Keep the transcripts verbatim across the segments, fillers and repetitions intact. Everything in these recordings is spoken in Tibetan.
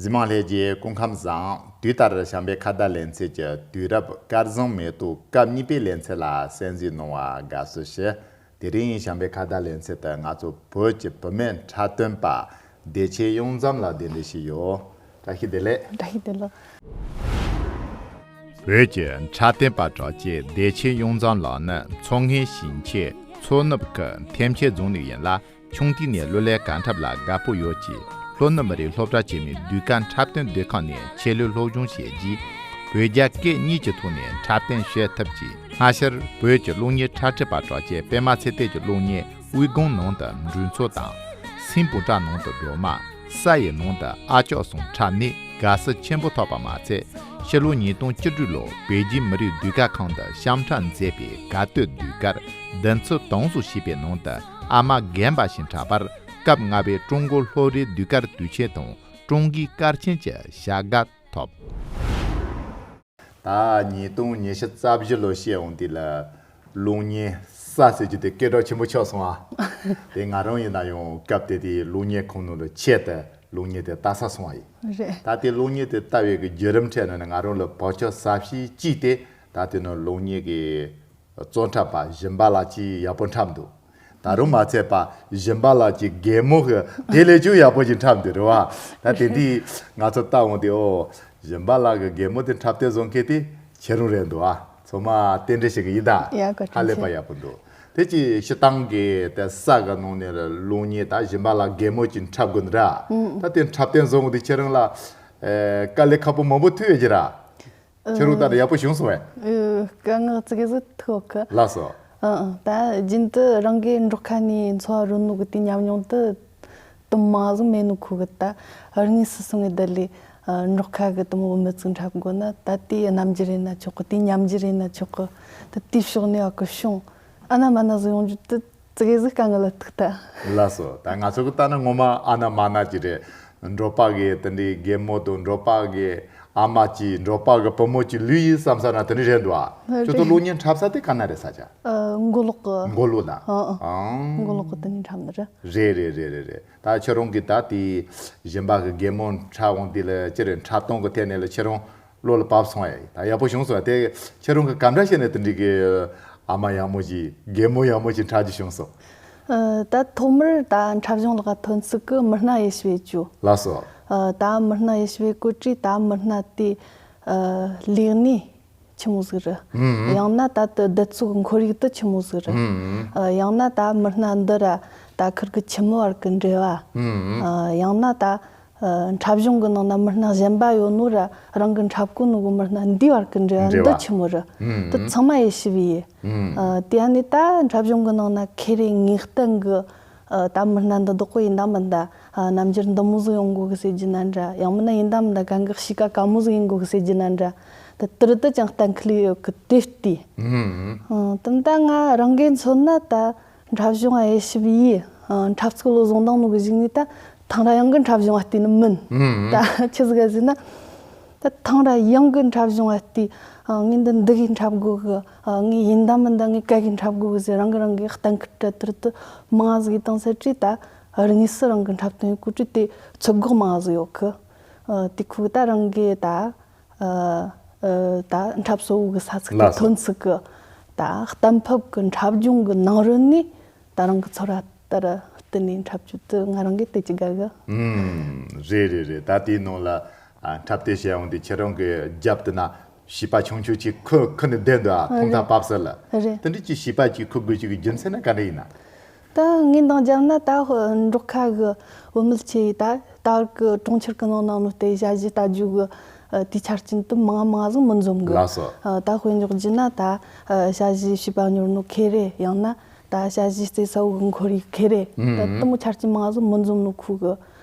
གཟིགས་མང་ལྷན་རྒྱས་སྐུ་ཁམས་བཟང་། དུས་ལྟར་བྱམས་པའི་ཁ་བརྡ་ལེ་ཚན་གྱི་དུས་རབས་སྐལ་བཟང་མེ་ཏོག་སྐབས་གཉིས་པའི་ལེ་ཚན་ལ་གསན་གཟིགས་གནང་བར་དགའ་བསུ་ཞུ། དེ་རིང་བྱམས་པའི་ཁ་བརྡ་ལེ་ཚན་དུ་ང་ཚོ་བོད་ཀྱི་བུད་མེད་འཁྲབ་སྟོན་པ་བདེ་ཆེན་གཡུ་མཚམས་ལགས་གདན་འདྲེན་ཞུས་ཡོད། བཀྲ་ཤིས་བདེ་ལེགས། བཀྲ་ཤིས་བདེ་ལེགས། བོད་ཀྱི་འཁྲབ་སྟོན་པ་གྲགས་ཅན་བདེ་ཆེན་གཡུ་མཚམས་ལགས་ནི་མཚོ་སྔོན་ཞིང་ཆེན་མཚོ་ནུབ་ཁུལ་ཐེམ་ཆེན་རྫོང་ནས་ཡིན་ལ། ཆུང་དུས་ནས་གླུ་ལེན་གར་འཁྲབ་ལ་དགའ་པོ་ཡོད་ཅིང་། ལྷོ་ནུབ་མི་རིགས་སློབ་གྲྭ་ཆེན་མོའི་ཟློས་གར་འཁྲབ་སྟོན་སྡོད་ཁང་ནས་ཆེད་ལས་སློབ་སྦྱོང་བྱས་རྗེས། བོད་རྒྱ་སྐད་གཉིས་ཀྱི་ཐོག་ནས་འཁྲབ་སྟོན་བྱེད་ཐུབ་ཅིང་། སྔ་ཕྱིར་བོད་ཀྱི་གློག་བརྙན་འཁྲབ་ཁྲིད་པ་གྲགས་ཅན་པད་མ་ཚེ་བརྟན་གྱི་གློག་བརྙན་དབུས་གངས་ནང་དུ་འགྲོས་ཚོགས་དང་། སེམས་པོ་བཀྲ་ནང་དུ་སྒྲོལ་མ། ས་ཡི་ནང་དུ་ཨ་ཅག་སོགས་འཁྲབ་ནས་དགའ་བསུ་ཆེན་པོ་ཐོབ་པ་མ་ཚད། ཕྱི་ལོ་ཉིས་སྟོང་བཅུ་དྲུག་ལོར་པེ་ཅིན་མི་རིགས་ཟློས་གར་ཁང་དུ་གཤམ་འཁྲབ་མཛད་པའི་གར་སྟོད་ཟློས་གར་བདུན་ཚིགས་དང་སོགས་ཞེས་པའི་ནང་དུ་ཨ་མ་རྒན་པ་ཞིག་འཁྲབ་པར་སྐབས་ལྔ་པའི་ཀྲུང་གོ་ལྷོ་རིགས་ཟློས་གར་དུས་ཆེན་དང་ཀྲུང་གོའི་སྐར་ཆེན་གྱི་བྱ་དགའ་ཐོབ། ད་ཉིས་སྟོང་ཉི་ཤུ་རྩ་བཞི་ལོ་བཤད་འོང་དུས་ལ་གློག་བརྙན་གསར་ཟེར་རྒྱུ་དེ་སྐད་གྲགས་ཆེན་པོ་ཆགས་སོང་ཨ། དེ་ང་རང་ཡིན་ན་ཡང་སྐབས་དེ་དེའི་གློག་བརྙན་ཁང་ནང་ལ་ཆེད་དུ་གློག་བརྙན་དེ་ལྟ་ས་སོང་བ་ཡིན། རེད། ད་དེ་གློག་བརྙན་དེ་ལྟ་བའི་གི་བརྒྱུད་རིམ་ཁྲོད་ནས་ང་རང་ལ་བག་ཆགས་ཟབ་ཞིག་གཅིག་དེ་ད་དེ་ནི་གློག་བརྙན་གི་གཙོ་འཁྲབ་པ་སྦྱིན་པ་ལགས་ཀྱིས་ཡག་པོ་འཁྲབ་འདུག་ད་རུང་མ་ཚད་པ་སྦྱིན་པ་ལགས་ཀྱི་རྒན་མོ་གི་དེ་ལས་ཀྱང་ཡག་པོ་ཞིག་འཁྲབ་འདུག་རེད་བ། ད་དེ་དུས་ང་ཚོ་ལྟ་འོང་དུས་ཨོ། སྦྱིན་པ་ལགས་ཀྱི་རྒན་མོ་དེ་འཁྲབ་སྟོན་བཟོ་མཁན་དེ་ཁྱེད་རང་རེད་འདུག་ཨ། ཚང་མ་རྟེན་འབྲེལ་ཞིག་གི་ཡིན་ད། ཡ་བཀའ་དྲིན་ཧ་ལས་པ་ཆེ། ཡག་པོ་འདུག་དེ་ཅི་སྤྱིར་བཏང་གི་དེ་ས་གི་ནང་ནས་གློག་བརྙན་ད་སྦྱིན་པ་ལགས་རྒན་མོ་ཅིག་འཁྲབ་དགོས་འདུག་ར། ཨུམ། ད་དེ་འཁྲབ་སྟོན་བཟོ་འོང་དུས་ཁྱེད་རང་ལ་ཨེ་དཀའ་ལས་ཁག་པོ་མང་པོ་ཐུག་ཡོད་ཀྱི་ར། ཁྱེད་རང་ད་ནི་ཡག་པོ་བྱུང་སོང་བས། ཨུ། དཀའ་ངལ་ཙི་གེ་ཟིག་ཐུག་གི། ལགས་སོ། ཨ་ཨ། ད་རྒྱུན་དུ་རང་གིས་འབྲོག་ཁ་ནས་འཚོ་བ་རོལ་ནོ་གི་དེ་ཉམས་མྱོང་དེ་དུ་མ་ཟིག་མེད་ནོ་ཁོ་གི། ད་དངོས་སུ་སོང་ངས་བསྡད་ལས་འབྲོག་ཁ་གི་དུ་མོ་མི་ཚིག་འཁྲབ་དགོས་ན་ད་དེའི་རྣམ་འགྱུར་ཡིན་ན་ཆོག་གི། དེའི་ཉམས་འགྱུར་ཡིན་ན་ཆོག་གི། ད་དེའི་ཕྱོགས་ནས་ཨ་ཁུ་བྱུང་ཨ་ན་མ་ན་ཟིག་ཡོང་རྒྱུ་དེ། ཙི་གེ་ཟིག་དཀའ་ངལ་ལ་ཐུག་ཐལ། ལགས་སོ། ད་ང་ཚོ་གི་ལྟ་ན་ངོ་མ་ཨ་ན་མ་ན་ཅིག་རེད། འབྲོག་པ་གི་དེ་འདྲའི་རྒན་མོ་དང་འབྲོག་པ་གི་ཨ་མ་ཅིག་འབྲོག་པ་གི་བུ་མོ་ཅིག་ལོས་ཡིན་བསམ་ས་ན་དེ་འདྲ་རེད་འདུག་ཨ། ཁྱོད་ཚོ་རེད། གློག་བརྙན་འཁྲབ་ས་དེ་ག་ན་རེད་ས་ཆ། ཨ། མགོ་ལོག་གི། མགོ་ལོག་ན། ཨ་ཨ། ཨང་། མགོ་ལོག་གི་དེ་ནས་འཁྲབ་ནི་རེད། རེད་རེད་རེད་རེད་རེད། ད་ཁྱོད་རང་གི་ད་དེ་སྦྱིན་པ་གི་རྒན་མོ་འཁྲབ་འོང་དུས་ལ་ཅི་རེད། འཁྲབ་སྟངས་གི་ཐད་ནས་ལ་ཁྱེད་རང་བློ་ལ་བབས་སོང་ཨེ། ད་ཡག་པོ་བྱུང་སོང་། དེ་ཁྱེད་རང་གི་ག་འདྲ་བྱས་ནས་དེ་འདྲའི་གི་ཨ་མ་ཡག་མོ་ཞིག་རྒན་མོ་ཡག་མོ་ཞིག་འཁྲབ་རྒྱུ་བྱུང་སོང་། ཨ། ད་ཐོག་མར་ད་འཁྲབ་གཞུང་ལག་ཐོན་ཚུལ་གི་མི་སྣ་ཡེ་ཤེས་བེད་སྤྱོད། ལགས་སོ། ཨ། ད་མི་སྣ་ཡེ་ཤེས་བེད་བཀོད་དྲིས་ད་མི་སྣ་དེ་ཨ་ལས་གནས་ཆི་མོ་ཟིག་རེད། ཨུམ། ཡང་ན་ད་དུ་བསྡད་ཚུལ་གི་ཁོར་ཡུག་དེ་ཆི་མོ་ཟིག་རེད། ཨུམ། ཨ། ཡང་ན་ད་མི་སྣ་འདི་ར་ད་ཁིར་གི་ཁྱིམ་མི་བར་གི་འབྲེལ་བ། ཨུམ། ཨ། ཡང་ན་ད་ཨ། འཁྲབ་གཞུང་གི་ནང་ན་མི་སྣ་གཞན་པ་ཡོད་ནོ་ར་རང་གི་འཁྲབ་གོ་ནོ་གི་མི་སྣ་འདི་བར་གི་འབྲེལ་བ་འབྲེལ་བ། འདི་ཆི་མོ་རེད། ཨུམ། དེ་ཚང་མ་ཡེ་ཤེས་བེད་ཡེ། ཨུམ། ཨ། དེ་ཡང་ནི་ད་འཁྲབ་གཞུང་གི་ནང་ན་ཁེ་རེ་ངེས་གཏན་གི་ཨ། ད་མི་སྣ་འདི་བདག་པོ་ཡིན་ད་མིན་ད། ཨ། རྣམ་འགྱུར་འདི་མོ་ཟིག་ཡོང་དགོ་གི་ཟེར་རྒྱུ་ན་འདྲ། ཡང་མིན་ན་ཡིན་ད་མིན་ད་གན་གི་གཤིས་ཀ་ག་མོ་ཟིག་ཡིན་དགོ་གི་ཟེར་རྒྱུ་ན་འདྲ། ད་དེ་རུ་དེ་ཅང་གཏན་འཁེལ་ཡོད་གི་དེ་ལྟོས། ཨུམ། ཨ། དེ་ད་ང་རང་གིས་མཚོན་ན་ད་འཁྲབ་གཞུང་ཡེ་ཤེས་བེད་ཡེ། ཨ། འཁྲབ་ཚུགས་ལོ་བཟུང་དང་ནོ་གི་གཞུག་ནས་ད་ཐེངས་ར་ཡང་གི་འཁྲབ་གཞུང་བལྟས་ནི་མིན། ཨུམ། ད་ཆི་ཟིག་ག་ཟེར་ན། ད་ཐེངས་ར་ཡང་གི་འཁྲབ་གཞུང་བལྟས། ཨ། ངས་འདི་འདི་གི་འཁྲབ་དགོ་གི། ཨ། ངས་ཡིན་ད་མིན་ད་ངས་ག་གི་འཁྲབ་དགོ་གི་ཟེར་རང་གི་རང་གི་གཏན་འཁེལ་འདྲ་དེ་རུ་དེ་མང་ཟིག་བཏང་ཚར་དུས་ད་དངོས་སུ་རང་གི་འཁྲབ་སྟོན་ཡེ་གོ་དུས་དེ་ཚོད་དགོས་མང་ཟིག་ཡོད་གི། ཨ། དེ་ཁུག་ད་རང་གི་ད། ཨ། ཨ། ད་འཁྲབ་གསོ་བོ་གི་ས་ཚིགས་ལ་དེ་སོ་ཐོན་ཚུགས་གི། ད་གཏན་ཕབ་གི་འཁྲབ་གཞུང་གི་ནང་རོལ་ནས་ད་རང་གི་ཚོར་བ་ལྟར་བསྟན་ནས་འཁྲབ་རྒྱུ་དེ་ང་རང་གིས་དེ་ཅིག་དགའ་གི། ཨུམ། རེད་རེད་རེད། ད་དེའི་ནང་ལ་ཨ། འཁྲབ་སྟོན་བྱེད་ཡོང་དུས་ཁྱེད་རང་གི་རྒྱབ་དེ་ན་བྱིས་པ་ཆུང་ཆུང་ཅིག་ཁུར་ཁུར་ནས་བསྡད་འདུག་ཨ། ཐོག་མཐའ་རེད། བབས་ས་ལ། རེད། དེ་འདྲ་ཅིག་བྱིས་པ་ཅིག་ཁུར་དགོས་ཅིག་གི་རྒྱུ་མཚན་ན་ག་འདྲ་ཡིན་ན། ད་ངས་འདང་བརྒྱབ་ན་ད་འབྲོག་ཁ་གི་བུད་མེད་ཆེ་ཡི་ད་ད་བར་གི་གྲོང་ཁྱེར་གི་ནང་ནང་ནས་དེ་ཞ་ཞི་ལྟ་རྒྱུ་གི་ཨ། དེའི་ཆ་རྐྱེན་དེ་མང་མང་ཟིག་མི་འཛོམས་གི། ལགས་སོ། ཨ། ད་དཔེ་འཇོག་རྒྱུ་ན་ད་ཨ། ཞ་ཞི་བྱིས་པ་གཉོར་ནོ་ཁེ་རེ། ཡང་ན་ད་ཞ་ཞི་རྩེ་ས་བོ་གི་ཁོར་ཡུག་ཁེ་རེ། ཨུམ། ད་དེ་མོ་ཆ་རྐྱེན་མང་ཟིག་མི་འཛོམས་ནོ་ཁུག་གི།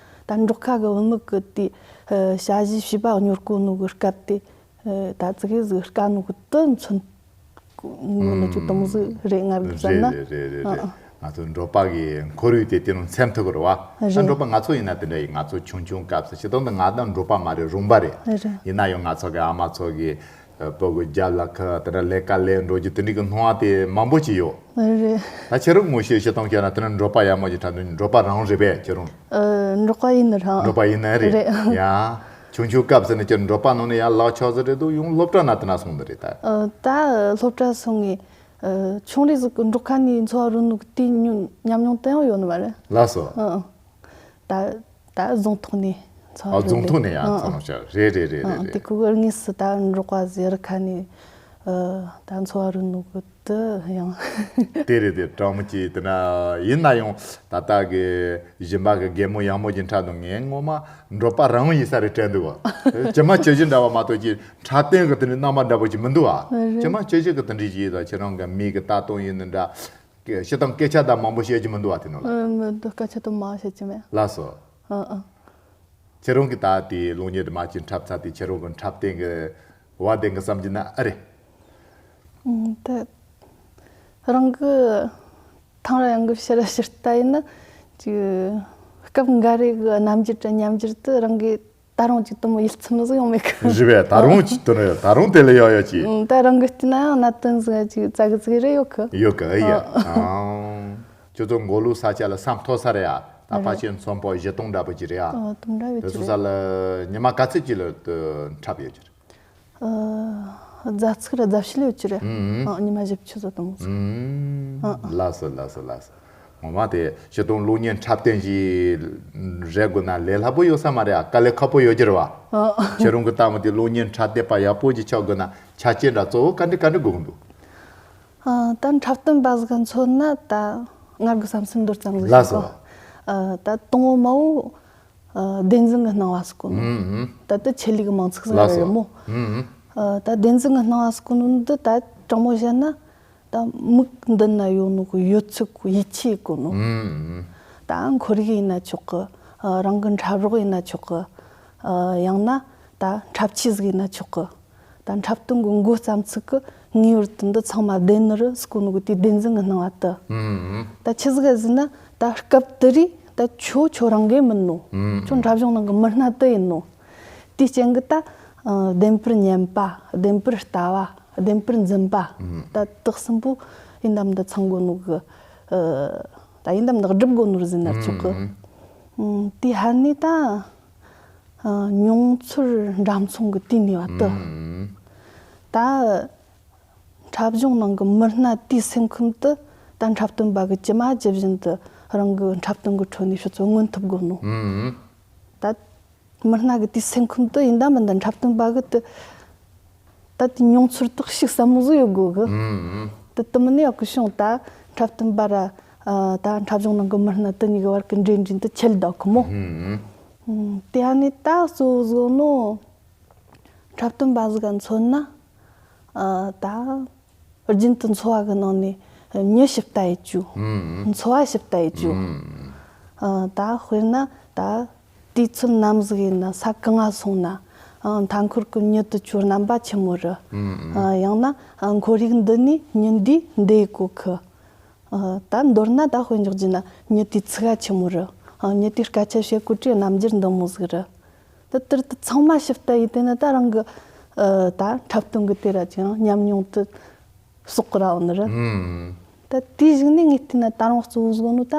ད་འབྲོག་ཁ་གི་བུད་མེད་གི་དེ་ཨ། ཞ་ཞི་བྱིས་པ་གཉོར་གོ་ནོ་གི་སྐབས་དེ་ཨ། ད་ཙི་གེ་ཟིག་དཀའ་ནོ་གི་དེ་མཚོན་ངོ་ནི་ཅིག་དེ་མོ་ཟིག་རེད་ང་གི་བསམ་ན། རེད་རེད་རེད་རེད། ཨ་ཨ། ང་ཚོ་འབྲོག་པ་གི་ཁོར་ཡུག་དེ་དེ་རུ་འཚེམ་ཐུབ་གི་རེད་བ། རེད། ད་འབྲོག་པ་ང་ཚོ་ཡིན་ན་དེ་འདྲ་ཡིན། ང་ཚོ་ཆུང་ཆུང་སྐབས་སུ་སྤྱིར་བཏང་དུ་ང་ད་འབྲོག་པ་མ་རེད། རོང་པ་རེད། རེད། ཡིན་ན་ཡང་ང་ཚོ་གི་ཨ་མ་ཚོ་གི་ཨ། སྤུ་གུ་རྒྱབ་ལ་ཁུར་དེ་འདྲ་ལས་ཀ་ལས་འགྲོ་རྒྱུ་དེ་འདྲ་གི་སྣང་བ་དེ་མང་པོ་ཅིག་ཡོད། རེད། ད་ཁྱེད་རང་ངོ་ཤེས་བྱེད་སྟངས་བྱས་ན་དེ་འདྲ་འབྲོག་པ་ཡག་མོ་ཅིག་འཁྲབ་འདུག་འབྲོག་པ་རང་རེད་པས་ཁྱེད་རང་། ཨ། འབྲོག་པ་ཡིན་ནི་རང་། འབྲོག་པ་ཡིན་ནི་རེད། རེད། ཡ། ཆུང་ཆུང་སྐབས་སུ་ནས་ཀྱི་འབྲོག་པ་ནང་ནས་ཡར་ལག་ཆགས་ཟིག་རེད་འདུག་ཡང་སློབ་གྲྭ་ན་དེ་ན་སོང་ནི་རེད་ད། ཨ། ད་སློབ་གྲྭ་སོང་ངས། ཨ། ཆུང་རིགས་ཟིག་གི་འབྲོག་ཁ་ནས་འཚོ་བ་རོལ་ནོ་གི་དེའི་ཉམས་ཉམས་མྱོང་དེ་ཡང་ཡོད་ནི་མ་རེད། ལགས་སོ། ཨ། ཨ། ད་ད་རྫོང་ཐོག་ནས་འཚོ་བ། ཨ། རོལ་རྫོང་ལེ། ཐོག་ནས་ཡང། ཨ། འཚོ། ཨ། ནོ་ཤག་རེད་རེད་རེད། ཨ། རེད་དེ། རེད། ཁོ་གི་དངོས་སུ་ད་འབྲོག་པ་ཟེར་ཁ་ནས། ཨ། ད་འཚོ་བ་རོལ་ནོ་གི་དེ་ཡང་། དེ་རེད་དེ། དྲང་མོ་གཅིག་དེ་ན་ཡིན་ན་ཡང་ད་ལྟ་གི་གཞན་པ་གི་རྒན་མོ་ཡང་མོ་གི་འཁྲབ་དང་ངས་ངོ་མ་འབྲོག་པ་རང་ཡིན་ས་རེད་དྲན་འདུག་བ། ཇི་མ་ཇི་བཞིན་འདྲ་བ་མ་གཏོགས་ཀྱི་འཁྲབ་སྟོན་གི་དེ་ནི་རྣམ་པ་འདྲ་པོ་ཅིག་མི་འདུག་བ། རེད། ཇི་མ་ཇི་བཞིན་གི་དེ་འདྲ་ཅིག་ཡིན་ཙང་ཁྱེད་རང་གི་མིག་གི་ལྟ་སྟངས་ཡིན་ནི་འདྲ། སྤྱིར་བཏང་སྐད་ཆ་དང་མང་པོ་བཤད་ཀྱི་མི་འདུག་བ་དེ་ནང་ལ། ཨ། མི་འདུག་སྐད་ཆ་དང་མང་བཤད་ཀྱི་མེད། ལགས་སོ། ཨ། ཨ། ཁྱེད་རང་གིས་ད་ལྟའི་གློག་བརྙན་དེ་མ་གཅིག་འཁྲབ་ཚར་དུས་ཁྱེད་རང་གི་འཁྲབ་སྟོན་གི་བ་དེ་གི་བསམ་གྱི་ན་ཨེ་རེད། ཨང་། ད་རང་གི་ཐང་ར་ཡང་གི་ཕྱིར་ཕྱིར་ལྟ་ཡིན་ན་ཅིག་སྐབས་འགའ་རེ་གི་རྣམ་འགྱུར་དང་ཉམས་འགྱུར་དེ་རང་གིས་ད་རུང་ཅིག་དུ་མོ་ཡིད་ཚིམ་ཟིག་ཡོང་མེད་གི། རེད་པས། ད་རུང་ཅིག་དུ་ནི་ད་རུང་དེ་ལས་ཡག་ཡག་ཅིག་ཨང་། ད་རང་གི་བལྟས་ན་ཡང་གནད་དོན་ཟིག་ཅིག་ཙག་གི་ཙིག་རེ་ཡོད་གི། ཡོད་གི། ཨེ་ཡ། ཨང་། ཨང་། ཁྱོད་ཚོ་མགོ་ལོག་ས་ཆ་ལ་ས་མཐོ་ས་རེད་ཡ། ད་ཕལ་ཆེར་མཚོན་པོ་བཞི་སྟོང་འདྲ་པོ་ཅིག་རེད་ཡ། ཨ། དུམ་འདྲ་ཡོད་དེ་ཀྱི་ཚོ་རེད། ས་ལ་ཉི་མ་ག་ཚོད་ཅིག་ལ་དུ་འཁྲབ་ཡོད་ཀྱི་རེད། ཨ། བརྒྱ་ཚིག་ར་བརྒྱ་བཞི་ལ་ཡོད་ཀྱི་རེད། ཨང་། ཨ། ཉི་མ་བཞི་བཅུ་ཙམ་དུ་མོ་ཟིག་ཨང་། ཨ། ལགས་སོ། ལགས་སོ། ལགས་སོ། ངོ་མ་དེ་སྤྱིར་བཏང་གློག་བརྙན་འཁྲབ་སྟོན་ཞིག་རེད་དགོས་ན་ལས་སླ་པོ་ཡོད་ས་མ་རེད་ཨ། དཀའ་ལས་ཁག་པོ་ཡོད་ཀྱི་རེད་བ། ཨ། ཁྱེད་རང་གི་ལྟ་མོ་དེ་གློག་བརྙན་འཁྲབ་སྟོན་པ་ཡག་པོ་ཅིག་ཆགས་དགོས་ན་ཆ་རྐྱེན་འདྲ་གཙོ་བོ་ག་འདྲ་ག་འདྲ་དགོས་ཀྱི་འདུག་ཨ། ད་འཁྲབ་སྟོན་པ་ཟིག་ག་མཚོན་ན་ད་ང་གི་བསམ་ཚུལ་མདོར་ཙམ་ཟིག་ལགས་སོ། ཞུ་གོ། ཨ། ད་དང་པོ་མ་བོ། ཨ། བདེན་རྫུན་གྱི་སྣང་བ་ཟེར་གོ་ནོ། ཨུམ། ཨུམ། ད་ལྟ་ཆེད་ལས་ཀྱི་མིང་ཚིག་ཟིག་ལགས་རེད་སོ། མོ། ཨུམ། ཨུམ། ཨ། ད་བདེན་རྫུན་གྱི་སྣང་བ་ཟེར་གོ་ནོ་འདི་ད་དྲང་མོ་བཤད་ན་ད་མིག་མདུན་ན་ཡོད་ནོ་གི་ཡོད་ཚད་གི་ཡིད་ཆེས་གོ་ནོ། ཨུམ། ཨུམ། ད་ཁོར་ཡུག་ཡིན་ན་ཆོག་གི། ཨ། རང་གི་འཁྲབ་རོགས་ཡིན་ན་ཆོག་གི། ཨ། ཡང་ན་ད་འཁྲབ་ཆས་ཟིག་ཡིན་ན་ཆོག་གི། ད་འཁྲབ་སྟོན་གྱི་འགོ་བརྩམས་ཚུལ་གྱི་ངེས་པར་དུ་འདི་ཚང་མ་བདེན་ནི་རེད་ཟེར་གོ་ནོ་གི་དེའི་བདེན་རྫུན་གྱི་སྣང་བ་དེ། ཨུམ། ད་ཆི་ཟིག་ཟེར་ན་ད་སྐབས་དེ་རིང་ད་ཁྱོད་ཁྱོད་རང་གི་མིན་ནོ། ཨུམ། ཁྱོད་འཁྲབ་གཞུང་ནང་གི་མི་སྣ་དེ་ཡིན་ནོ། དེའི་རྐྱེན་གྱིས་ད། ཨ། བདེན་པར་ཉན་པ། བདེན་པར་ལྟ་བ། བདེན་པར་འཛིན་པ། ཨུམ། ད་དེ་གསུམ་པོ་ཡིན་ད་མིན་ད་ཚང་དགོས་ནོ་གི། ཨ། ད་ཡིན་ད་མིན་ད་སྒྲུབ་དགོས་ནོ་རེད་ཟེར་ན་ཆོག་གི། ཨུམ། ཨུམ། དེའི་ཧ་ནས་ད། ཨ། མྱོང་ཚོར་འདྲ་མཚུངས་ཀྱི་དེའི་ནུས་པ་དེ། ཨུམ། ད་འཁྲབ་གཞུང་ནང་གི་མི་སྣ་དེའི་སེམས་ཁམས་དེ་ད་འཁྲབ་སྟོན་པ་གིས་ཇི་མ་ཇི་བཞིན་དུ་རང་གི་འཁྲབ་སྟོན་གྱི་ཁྲོད་ནས་ཁྱོད་ཚོ་མངོན་ཐུབ་དགོས་ནོ། ཨུམ། ད་མི་སྣ་གི་དེའི་སེམས་ཁམས་དེ་ཡིན་ད་མིན་ད་འཁྲབ་སྟོན་པ་གིས་དེ། ད་དེ་མྱོང་ཚོར་དག་ཞིག་ཟབ་མོ་ཟིག་ཡོད་དགོས་གི། ཨུམ། དེ་དེ་མིན་ནི་ཡག་གི་བྱུང་ད་འཁྲབ་སྟོན་པ་ར། ཨ། ད་འཁྲབ་གཞུང་ནང་གི་མི་སྣ་དེ་གཉིས་ཀྱི་བར་གྱི་འབྲེལ་འདྲིས་དེ་ཆད་ད་གི་མོ། ཨུམ། ཨུམ། དེ་ཡང་ནི་ད་གཙོ་བོ་བཟོ་ནོ། འཁྲབ་སྟོན་པ་ཟིག་ག་མཚོན་ན། ཨ། ད་རྒྱུན་དུ་འཚོ་བ་གི་ནང་ནས་མྱི་ཞིབ་ལྟ་ཡེད་རྒྱུ། ཨུམ། འཚོ་བ་ཞིབ་ལྟ་ཡེད་རྒྱུ། ཨུམ། ཨ། ད་དཔེར་ན་ད། དུས་ཚོད་ནམ་ཟིག་ཡིན་ན་ས་གང་ང་སོང་ན། ཨ། མཐའ་འཁོར་གི་མྱི་དེ་ཁྱོད་རྣམ་པ་ཆི་མོ་རེད། ཨུམ། ཨ། ཡང་ན། ཨ། ཁོར་ཡུག་འདི་ནས་མྱི་འདིས་འདི་ཡེད་གོ་གི། ཨ། ད་མདོར་ན་ད་དཔེ་འཇོག་རྒྱུ་ན་མྱི་དེའི་ཚུགས་ཀ་ཆི་མོ་རེད། ཨ། མྱི་དེའི་སྐད་ཆ་བཤད་གོ་དུས་རྣམ་འགྱུར་འདི་མོ་ཟིག་རེད། ད་དེར་དུ་ཚང་མ་ཞིབ་ལྟ་ཡེད་དེ་ན་ད་རང་གི། ཨ། ད་འཁྲབ་སྟོན་གི་དེ་ར་ཅང་ཉམས་མྱོང་དེ་གསོག་གི་ར་འོང་ནི་རེད། ཨུམ། ད་དེའི་གཞུག་ནས་ངས་བལྟས་ན་ད་རུང་གཙོ་བོ་བཟོ་ནོ་ད་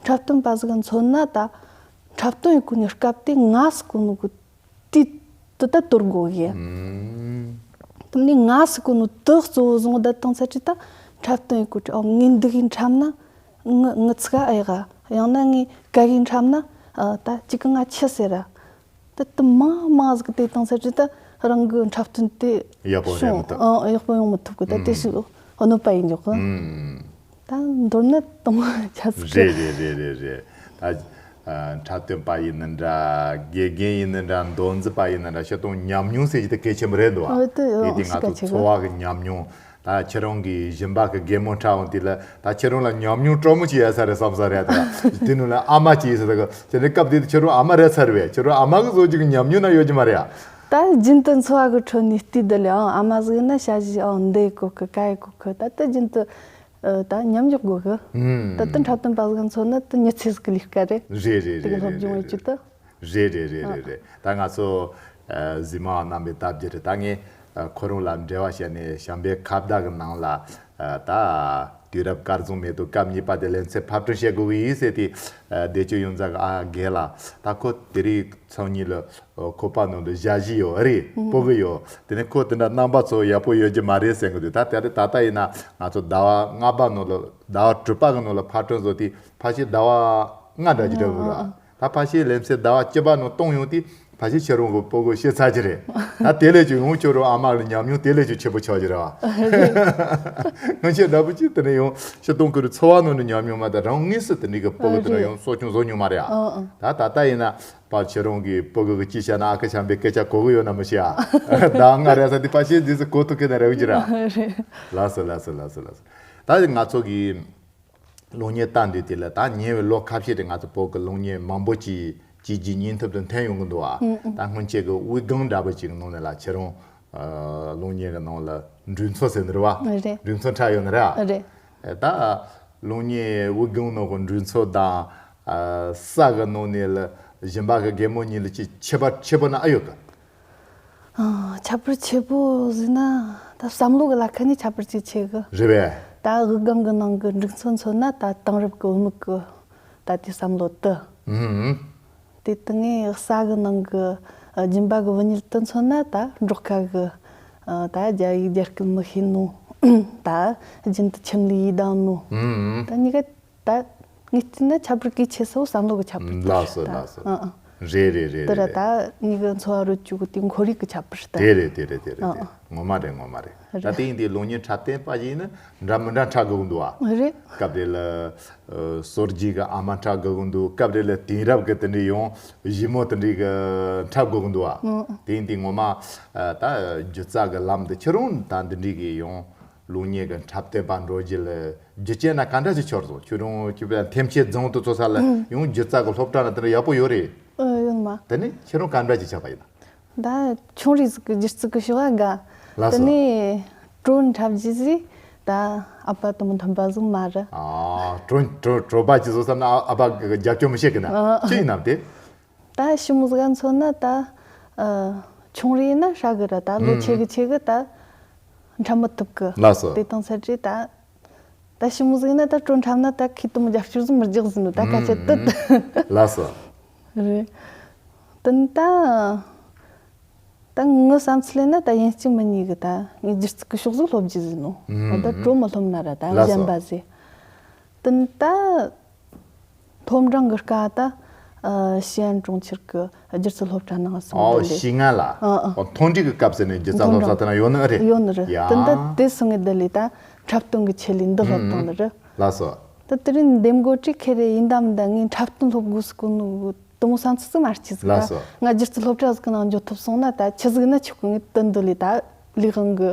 འཁྲབ་སྟོན་པ་ཟིག་ག་མཚོན་ན་ད་འཁྲབ་སྟོན་ཡེད་གོ་ནི་སྐབས་དེ་ང་ཟེར་གོ་ནོ་གི་དུས་དེ་ད་དོར་དགོས་གི། ཨུམ། དེ་ནས་ང་ཟེར་གོ་ནོ་དེ་གཙོ་བོ་བཟུང་བསྡད་བཏང་ཚར་དུས་ད་འཁྲབ་སྟོན་ཡེད་གོ་དུས། ཨོ། ངས་འདི་གི་འཁྲབ་ན་ངི་ངི་ཚུགས་ཀ་ཨེ་ཡག་ག་ཡང་ན་ངས་ག་གི་འཁྲབ་ན། ཨ། ད་གཅིག་གི་ང་ཆི་ཟེར་ར། ད་དེ་མང་མང་ཟིག་དེ་བཏང་ཚར་དུས་ད་རང་གི་འཁྲབ་སྟོན་དེ་ཡག་པོ་རེད་མི་ཐུབ། ཨ། ཡག་པོ་ཡོང་མི་ཐུབ་གི། ད་དེ་ཞིག་གནོད་པ་ཡིན་འཇོག་གི། ཨུམ། ད་མདོར་ན་དང་ཆ་ཟིག་རེད། རེད་རེད་རེད་རེད། ད། ཨ། འཁྲབ་སྟོན་པ་ཡིན་ན་འདྲ། དགེ་རྒན་ཡིན་ན་འདྲ། མདོ་འཛིན་པ་ཡིན་ན་འདྲ། སྤྱིར་བཏང་ཉམས་མྱོང་ཟེར་རྒྱུ་དེ་གལ་ཆེན་པོ་རེད་འདུག་ཨ། ཨོ། དེ་དེ་ཨ་དེ་ང་ཚོ་ཤི་ཁ་ཆེ་གི། འཚོ་བ་གི་ཉམས་མྱོང་། ད་ཁྱེད་རང་གིས་གཞན་པ་གི་རྒན་མོ་འཁྲབ་འོང་དུས་ལ་ད་ཁྱེད་རང་ལ་ཉམས་མྱོང་སྤྲོ་མོ་ཅིག་ཡོད་ས་རེད་བསམ་ས་རེད། ད་དེ་ནང་ལ་ཨ་མ་ཅིག་ཡོད་ས་རེད། དེ་ནས་སྐབས་དེ་དུས་ཁྱེད་རང་ཨ་མ་རེད་ཚར་བས། ཁྱེད་རང་ཨ་མ་གི་བཟོ་རྒྱུ་གི་ཉམས་མྱོང་ན་ཡོད་རྒྱུ་མ་རེད་ཨ། ད་རྒྱུན་དུ་འཚོ་བ་གི་ཁྲོད་ནས་བལྟས་བསྡད་ལེ། ཨང་། ཨ་མ་ཟིག་ཡིན་ན་ཞ་ཞི། ཨང་། འདི་ཡེད་གོ་གི། ག་ཡེད་གོ་གི། ད་ལྟ་རྒྱུན་དུ། ཨ། ད་ཉམས་འཇོག་དགོས་གི། ཨུམ། ད་ལྟ་འཁྲབ་སྟོན་པ་ཟིག་ག་མཚོན་ན་ད་མྱི་ཚེ་ཟིག་གི་ལས་ཀ་རེད། རེད་རེད་རེད། དེ་གི་རེད་སློབ་སྦྱོང་རེད་ཡེད་རྒྱུ་ད། རེད་རེད་རེད་རེད་རེད། ད་ང་ཚོ། ཨ། གཟིགས་མོ་བ་རྣམ་པས་ལྟ་རྒྱུ་རེད། ད་ངས། ཨ། ཁོ་རང་ལ་འབྲེལ་བ་བྱས་ནས་བྱམས་པའི་ཁ་བརྡ་གི་ནང་ལ། ཨ། ད་ དུས་རབས་སྐར་རྫུན་མེད་དུ་སྐབས་གཉིས་པ་དེ་ལེ་ཚན་ཕབ་སྐྲུན་བྱེད་དགོས་ཀྱི་ཡིན་ཟེར་ཏེ། ཨ། བདེ་སྐྱིད་ཡོན་བདག་གི་ཨ་རྒན་ལགས། ད་ཁོ་དེ་རིང་ཚོགས་གཉིས་ལ་ཁོ་པ་ནང་དུ་ཞ་ཞི་ཡོད་རེད། སྤུ་གུ་ཡོད། དེ་ནས་ཁོ་དེ་འདྲ་རྣམ་པ་ཚོ་ཡག་པོ་ཡོད་ཀྱི་མ་རེད་ཟེར་གི་འདུག་ད་དེ་རིང་ད་ལྟ་ཡིན་ན་ང་ཚོ་ཟླ་བ་ལྔ་པ་ནང་ལ། ཟླ་བ་དྲུག་པ་གི་ནང་ལ་ཕབ་སྐྲུན་བཟོ་དུས་ཕལ་ཆེར་ཟླ་བ་ལྔ་འདྲ་ཅིག་འགྲོ་གི་རེད། ད་ཕལ་ཆེར་ལེ་ཚན་ཟླ་བ་བཅུ་པ་ནང་གཏོང་ཡོང་དུས་ཕལ་ཆེར་ཁྱེད་རང་གི་སྤུ་གུ་ཤི་ཚར་གྱི་རེད། ད་དེ་ལས་ཀྱང་ཡང་ཁྱོད་རང་ཨ་མ་ལ་ཉམས་མྱོང་དེ་ལས་ཀྱང་ཆེ་པོ་ཆགས་ཀྱི་རེད་བ། སྔོན་ཆད་འདྲ་པོ་ཅིག་དེ་ནས་ཡང་སྤྱིར་བཏང་ཁོ་རང་འཚོ་བ་ནང་ནས་ཉམས་མྱོང་མ། ད་རང་དངོས་སུ་དེ་འདྲའི་གི་སྤུ་གུ་དེ་འདྲ་ཡང་གསོ་སྐྱོང་བཟོ་མྱོང་མ་རེད་ཨ། ད་ད་ལྟ་ཡིན་ན་ཕར་ཁྱེད་རང་གི་སྤུ་གུ་གི་ཅི་བྱ་ན་ཨ་ཁུ་བྱམས་པས་སྐད་ཆ་གོ་གི་ཡོད་ན་མི་ཤེས་ཨ། ཟླ་བ་ལྔ་རེད་ས་དེ་ཕལ་ཆེར་འདི་ཚོ་གོ་ཐུབ་ཀྱི་ན་རེ་བ་ཅི་ར། ལགས་སོ་ལགས་སོ་ལགས་སོ་ལགས་སོ། ད་ང་ཚོ་གི་གློག་བརྙན་ལྟ་འདི་དེ་ལ་ད་ཉེ་བའི་ལོ་ཁ་ཤས་རིང་ང་ཚོ་བོད་ཀྱི་གློག་བརྙན་མང་པོ་ཅིག་བྱས་རྗེས་བརྙན་ཐུབ་ཏུ་འཐེན་ཡོང་གི་འདུག་ཨ། ཨང་ཨང་། ད་སྔོན་ཆད་ཀྱི་དབུས་སྒང་འདྲ་པོ་ཅིག་ནང་ནས་ལ་ཁྱེད་རང་གློག་བརྙན་གྱི་ནང་ལ་འགྲོས་ཚོགས་ཟེར་ནི་རེད་བ། རེད། འགྲོས་ཚོགས་འཁྲབ་ཡོད་ནི་རེད་ཨ། རེད། ད་གློག་བརྙན་དབུས་སྒང་ནང་གི་འགྲོས་ཚོགས་དང་། ཨ། ས་གི་ནང་ནས་ལ་སྦྱིན་པ་གི་རྒན་མོ་གཉིས་ལ་ཅིག་ཁྱད་པར་ཆེ་པོ་ན་ཨ་ཡོད་གི། ཨ། ཁྱད་པར་ཆེ་པོ་ཟེར་ན་ད་བསམ་བློ་གི་ལ་ཁ་ནས་ཁྱད་པར་ཅིག་ཆེ་གི། རེད་པས། ད་དབུས་སྒང་གི་ནང་གི་འགྲོས་ཚོགས་མཚོན་ན་ད་དེང་རབས་ཀྱི་བུད་མེད་ཀྱི་ད་དེ་བསམ་བློ་དེ། ཨུམ། དེ་དེ་ངས་ས་གི་ནང་གི་སྦྱིན་པ་གི་བུད་མེད་དེ་མཚོན་ན་ད་འབྲོག་ཁ་གི། ཨ། ད་རྒྱ་ཡིག་རྒྱ་སྐད་མི་ཤེས་ནོ། ད་རྒྱུན་དུ་ཁྱིམ་ལ་ཡི་དམ་ནོ། ཨུམ། ད་གཉིས་ཀ་ད་ངས་བལྟས་ན་ཁྱད་པར་གལ་ཆེ་ས་བོ་བསམ་བློ་གི་ཁྱད་པར་དེ་རེད། ལགས་སོ་ད་ལགས་སོ། ཨ་ཨ། རེད་རེད་རེད་དེ་ར། རེད། ད་གཉིས་ཀ་འཚོ་བ་རོལ་རྒྱུ་གི་དེ་ཁོར་ཡུག་གི་ཁྱད་པར་ད། དེ་རེད་དེ་རེད་དེ་རེད། ཨ་དེ་ཨ། ངོ་མ་རེད་ངོ་མ་རེད། ད་རེད། དེ་ཡིན་དུས་གློག་བརྙན་འཁྲབ་སྟོན་པ་ཞིག་ཡིན་ན་འདྲ་མི་འདྲ་འཁྲབ་དགོས་ཀྱི་འདུག་ཨ། རེད། སྐབས་རེ་ལ་ཨ་སོར་རྒྱུག་གི་ཨ་མ་འཁྲབ་དགོས་ཀྱི་འདུག་སྐབས་རེ་ལ་དེང་རབས་ཀྱི་དེ་འདྲའི་ཡང་ཞི་མོ་དེ་འདྲའི་གི་འཁྲབ་དགོས་ཀྱི་འདུག་ཨ། ཨ་ཨ། དེ་ཡིན་དུས་ངོ་མ་ཨ་ད་སྒྱུ་རྩལ་གྱི་ལམ་དུ་ཁྱེད་རང་ད་འདི་འདྲའི་གི་ཡང་གློག་བརྙན་གྱི་འཁྲབ་སྟོན་པ་འགྲོ་རྒྱུ་ལ་རྒྱུ་རྐྱེན་ན་ག་འདྲ་ཞིག་འཆར་སོང་། ཁྱོད་རང་ཁྱོད་པའི་ཐེམ་སྐས་རྫོང་དུ་ཚོ་ས་ལ་ཨུམ། ཡང་སྒྱུ་རྩལ་གྱི་སློབ་གྲྭ་ན་དེ་འདྲ་ཡག་པོ་ཡོད་རེད། ཨ། ཡོད་མ། དེ་ནི་ཁྱེད་རང་ག་འདྲ་ཞིག་ཆགས་པ་ཡིན་ན། ད་ཆུང་རིགས་ཟིག་གི་སྒྱུ་རྩལ་གི་ཕྱོགས་ལ་དགའ། ལགས་སོ། དེ་ནས་བྲོ་འཁྲབ་རྒྱུ་ཟིག་ད་ཨ་ཕ་དང་མཐུན་པ་ཟིག་མ་རེད། ཨ། བྲོ་བྲོ་བྲོ་པ་ཅི་བཟོ་བསམ་ན་ཨ་ཨ་ཕ་གི་རྒྱབ་སྐྱོར་མི་བྱེད་གི་ན། ཨ། ཅི་ཡིན་ནམ་དེ། ད་ཞི་མོ་ཟིག་ག་མཚོན་ན་ད་ཨ་ཆུང་རིགས་ཡིན་ན་ཧྲ་གི་ར། ད་ལོ་ཆེ་གི་ཆེ་གི་ད་འཁྲབ་མི་ཐུབ་གི། ལགས་སོ། དེ་དང་ཚད་རེད་ད། ད་ཞི་མོ་ཟིག་ཡིན་ན་ད་བྲོ་འཁྲབ་ན་ད་ཁོས་དེ་མོ་རྒྱབ་སྐྱོར་ཟིག་མི་རྒྱག་ཟིན་ནོ་ད་སྐད་ཆ་དེ། ལགས་སོ། རེད། དེ་ནི་ད་ད་ངའི་བསམ་ཚུལ་ལ་ན་ད་ཡིན་གཅིག་མིན་གཉིས་གི་ད་ངས་སྒྱུ་རྩལ་གི་ཕྱོགས་ཟིག་སློབ་རྒྱུ་ཟིན་ནོ། ཨ། ད་བྲོ་མི་སློབ་ན་ར་ད། ལགས་སོ། གཞན་པ་ཟིག་དེ་ནི་ད། སློབ་འབྲིང་གི་སྐབས་ད་ཨ་ཞི་ཨན་གྲོང་ཁྱེར་གི་སྒྱུ་རྩལ་སློབ་གྲྭ་ནང་སོང་ཨོ་དེ་ལས། ཞི་ང་ལ། ཨ་ཨ། ཨོ་མཐོ་འབྲིང་གི་སྐབས་ཟེར་ནས་སྒྱུ་རྩལ་སློབ་གྲྭ་དེ་ན་ཡོད་ནི་ཨེ་རེད། ཡོད་ནི་རེད། ཡ། དེ་འདྲ་དེ་སོང་ངས་དེ་ལས་ད་འཁྲབ་སྟོན་གི་ཆེད་ལས་འདི་སློབ་བཏང་ནི་རེད། ལགས་སོ། ད་དེ་རིང་འདེམས་བསྐོ་བྱས་ཁེ་རེ་ཡིན་དམ་ད་ངས་འཁྲབ་སྟོན་སློབ་དགོས་སུ་གོ་ནོ་དེ་མོ་བསམ་ཚུལ་ཟིག་མ་སྐྱེས་ཟིག་ལགས་ད། སོ། ང་སྒྱུ་རྩལ་སློབ་གྲྭ་ཟིག་གི་ནང་འཇོག་ཐུབ་སོང་ན་ད་ཆི་ཟིག་ན་ཆོག་གི། ངས་དེ་འདི་ལས་ད་ལས་དབང་གི་